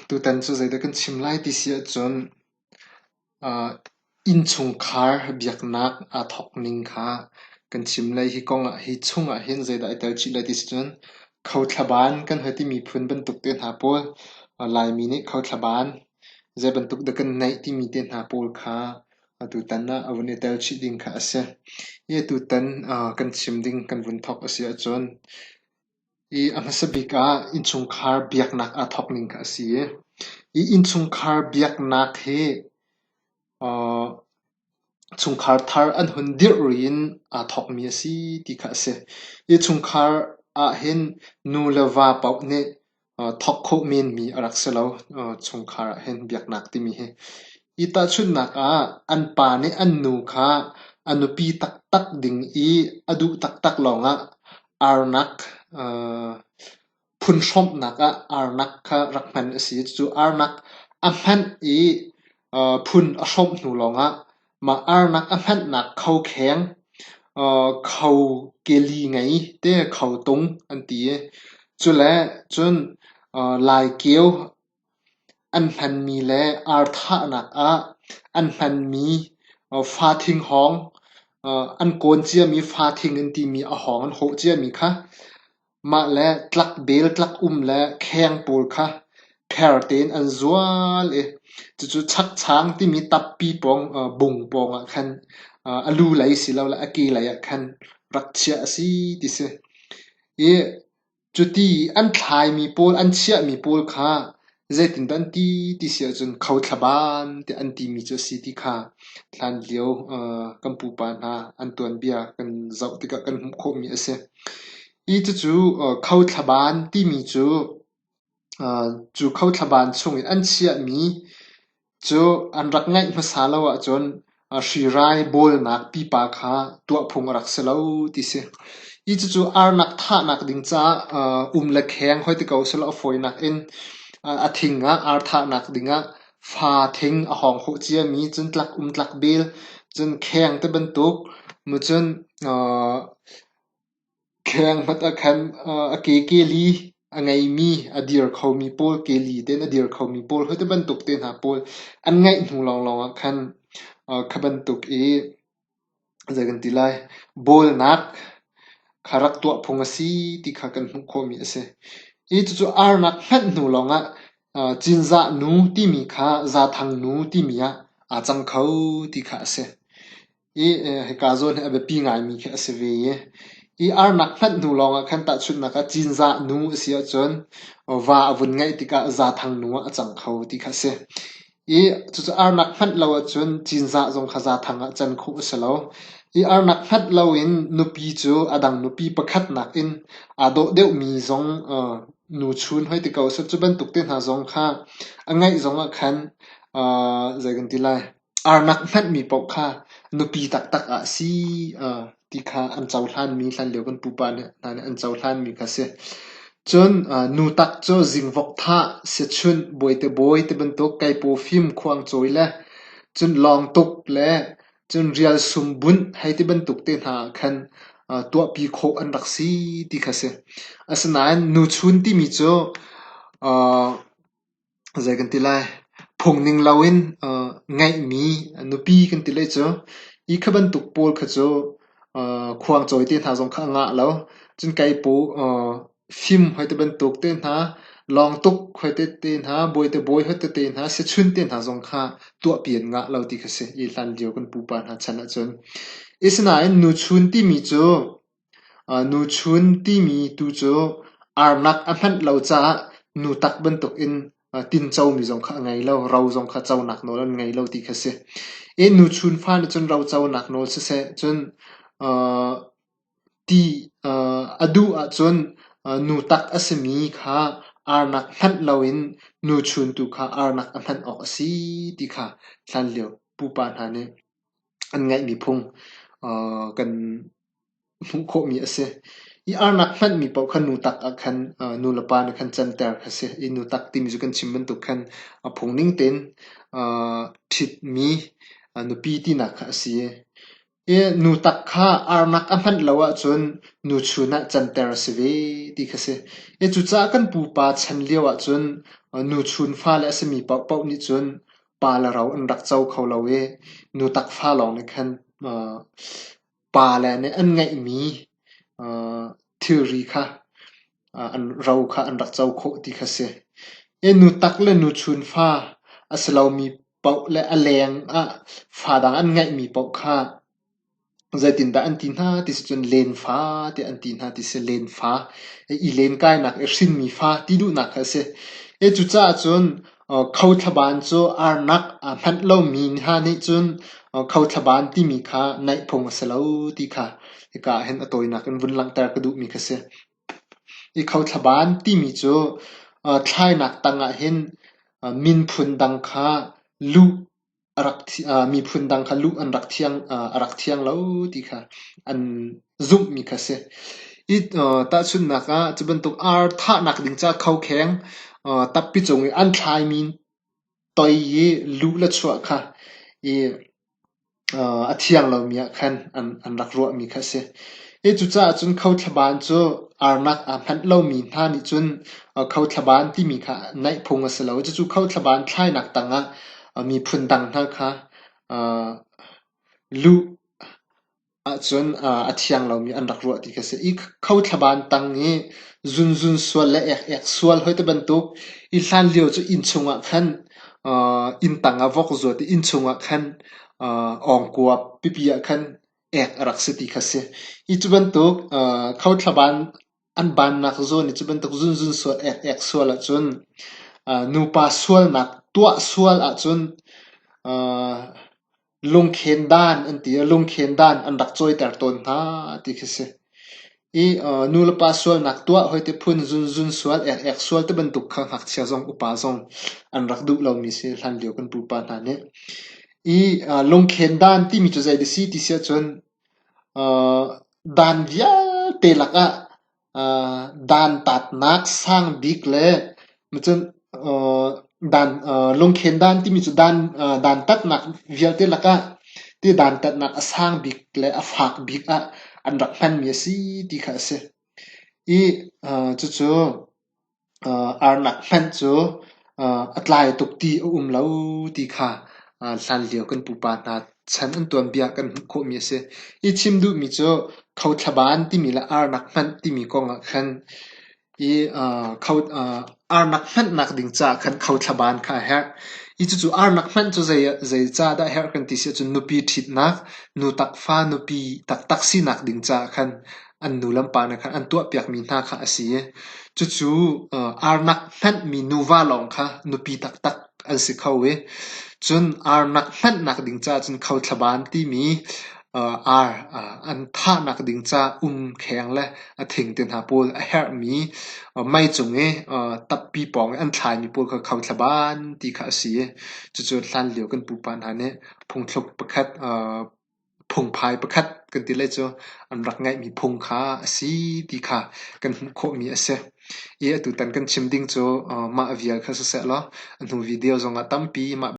Tutan cu zeidah kan chim lai ti si ahcun innchungkhar biaknak aa thawk ning kha kan chim lai. Hi kong ah hi chung ah hin zeidah ai tel chih lai ti si cun Khothlaban kan hoi timi phun bantuk te hna pawl Laimi nih Khothlaban zei bantuk dah kan neih timi te hna pawl kha atutan ah a vun i tel chih ding kha a si. Hi atutan kan chim ding kan vun thawk a si ahcun i a hmasa bik ah innchungkhar biaknak aa thawk ning kha a si i hi innchungkhar biaknak hi chungkhar thar an hun dirh ri in aa thawkmi a si ti kha a si. Hi chungkhar ahhin nu le va paoh nih thawk khawh menmi a rak si lo chungkhar ahhin biaknak timi hi. Hi tahchunhnak ah an pa nih an nu kha a nupi taktak ding i a duh taktak lawngah arnak phunhrawmhnak ah arnak kha rak hman a si. Cucu arnak a hmanh i phun a hrawmh hnu lawngah mah arnak a hmanhnak khokheng, kho keli ngei te kho tung an ti i cule cun laikeu an hmanmi le ar thahnak ah an hmanmi fathing hawng, an kawn ciami fathing an timi a hawng an hawh ciami kha Mah le tlakbel, tlakum le kheng pawl kha pher tein an zual i cucu chakchang timi tappi pawng bung pawng ah khan a lu lei silole a ke lei ah khan rak chiah a si ti si. I cuti an thlaimi pawl, an chiahmi pawl kha zeitindah an ti ti si ahcun khothlaban tiah an timi cu a si ti kha hlanlio kan pupa hna an tuanbia kan zoh tikah kan hmuh khawhmi a si. Hi cucu khothlaban timi cu cu khothlaban chung i an chiahmi cu an rak ngaih hmasa lo ahcun hrirai bawlnak pipa kha tuah phung a rak si lo ti si. Hi cucu arnak thahnak ding caah um le kheng hoi ti ko selaw a fawinak in a thing ah ar thahnak dingah fa thing a hawng khawh ciami cun tlak um tlak bel cun kheng te bantuk mu cun Kheng hmanh ah khan a ke keli a ngeimi, a dir khomi pawl, keli tein a dir khomi pawl, hi ti bantuk te hna pawl an ngeih hnu lawnglawng ah khan kha bantuk i zei kan ti lai, bawlnak kha rak tuah phung a si ti kha kan hmuh khawhmi a si. Hi cucu arnak hmanh hnu lawngah Cinzah nu timi kha Zathang nu timi ah aa cang kho ti kha a si. I hika zawn hi a biapi ngaimi khi a si ve i, i arnak hmanh hnu lawngah khan tahchunhnak ah Cinzah nu a si ahcun va a vun ngeih tikah Zathang nu ah a cang kho ti kha a si. I cucu arnak hmanh lo ahcun Cinzah zong kha Zathang ah can khawh a si lo. I arnak hmanh loin nupi cu a dang nupi pakhat nakin aa dawh deuhmi zong nu chun hoi ti ko seh cu bantuk te hna zong kha a ngeih zong ah khan zei kan ti lai Arnak hmanhmi paoh kha nupi taktak ah a si ti kha an cohlanmi hlanlio kan pupa hna nih an cohlanmi kha a si. Cun nu tak cu zingvok thah, siachunh, bawite bawi ti bantuk keipaw fim khuangcawi le cun lawngtuk le cun rialsum bunh hei ti bantuk te hna ah khan tuahpi khawh an rak si ti kha a si. Asinain nuchun timi cu zei kan ti lai, phung ning loin ngeihmi nupi kan ti lai cu hi kha bantuk pawl kha cu khuangcawi te hna zong kha a ngah lo. Cun kei paw fim hoi ti bantuk te hna, lawngtuk hoi te te hna, bawite bawi hoi tete hna, siachun te hna zong kha tuahpi an ngah lo ti kha si i hlanlio kan pupa hna chan ahcun. Asinain nuchun timi cu Nuchun timi tu cu arnak a hmanh lo caah nutak bantukin tincomi zong kha a ngei lo, ro zong kha conak nawl an ngei lo ti kha a si. I nuchun fa nih cun ro conak nawl siseh, cun ti a duh ahcun nutak a simi kha arnak hmanh loin nuchun tu kha arnak a hmanh awk a si ti kha hlanlio pupa hna nih an ngeihmi phung kan hmuh khawhmi a si. I arnak hmanhmi paoh kha nu tak ah khan nu le pa nih khan canter kha a si. I nu tak timi cu kan chim bantuk khan a phung ning tein ṭhitmi nupi tinak kha a si. I nutak kha arnak a hmanh lo ahcun nuchun ah canter a si ve ti kha si. I cucaah kan pupa chan lio ahcun nuchun fale a simi paohpaoh nih cun pa le ro an rak co kho lo i nutak fa lawng nih khan pale nih an ngeihmi thilri kha an ro kha an rak co khawh ti kha si. I nutak le nuchun fa a si lomi paoh le a leng ah fa dang an ngeihmi paoh kha zeitindah an ti hna ti si cun lenfa tiah an ti hna ti si lenfa i lenkainak i hrinmi fa ti duhnak kha a si. I cucaah cun khothlaban cu arnak aa hmanh lomi hna nih cun khothlaban timi kha naih phung a si lo ti kha hika ah hin a tawinak in vun langhter ka duhmi kha si. I khothlaban timi cu thlainak tangah hin minphun dang kha luh a rak miphun dang kha luh an rak thiang a rak thiang lo ti kha an zumhmi kha si. I tahchunhnak ah cu bantuk ar thahnak ding ca khokheng tappi cung i an thlaimi toi i luh le chuah kha i a thiang lomi ah khan an rak ruahmi kha a si. Hi cucaah cun khothlaban cu arnak aa hmanh lomi hna nih cun khothlaban timi kha naih phung a si lo. Cucu khothlaban thlainak tangah miphun dang hna kha luh ahcun a thiang lomi an rak ruah ti kha a si. I khothlaban tang i zunzun sual le ek-ek sual hoi ti bantuk i hlan lio cu inn chungah khan inn tang ah vok zuat i inn chungah khan awngkua pipi ah khan ek a rak si ti kha a si. Hi cu bantuk khothlaban an bannak zawn i cu bantuk zunzun sual ek-ek sual ahcun nupa sualnak tuah sual ahcun Lungkhen dan an ti i lungkhen dan an rak cawiter tawn hna ti khi si. I nulepa sualnak tuah hoi ti phun zunzun sual, ek-ek sual ti bantuk kha ngakchia zong upa zong an rak duh lomi si hlanlio kan pupa hna nih. I lungkhen dan timi cu zei dah si ti si ahcun dan vialte lakah Dantatnak sang bik le cun lungkhen dan timi cu dantatnak vialte lakah ti dantatnak a sang bik le a fak bik ah an rak hmanmi a si ti kha a si. I cucu Arnak hmanh cu a tlai tuk ti a um lo ti kha hlanlio kan pupa hna chan an tuanbia kan hmuh khawhmi a si. I chim duhmi cu khothlaban timi le arnak hmanh timi kong ah khan i arnak hmanhnak ding caah khan khothlaban kha a herh. I cucu arnak hmanh cu zei ca dah a herh kan ti si ahcun nupi ṭhitnak, nu takfa nupi taktak sinak ding caah khan an nu le an pa nih khan an tuahpiakmi hna kha a si i cucu arnak hmanhmi nuva lawng kha nupi taktak an si kho i cun arnak hmanhnak ding caah cun khothlaban timi ar an thahnak ding ca umkheng le a thing te hna pawl a herhmi mei cung i tappi pawng i an thlaimi pawl kha khothlaban ti kha a si i cucu hlanlio kan pupa hna nih phungthluk pakhat phungphai pakhat kan ti lai cu an rak ngeihmi phung kha a si ti kha kan hmuh khawhmi a si. I atutan kan chim ding cu mah vial kha siseh law a hnu video zongah tampi mah.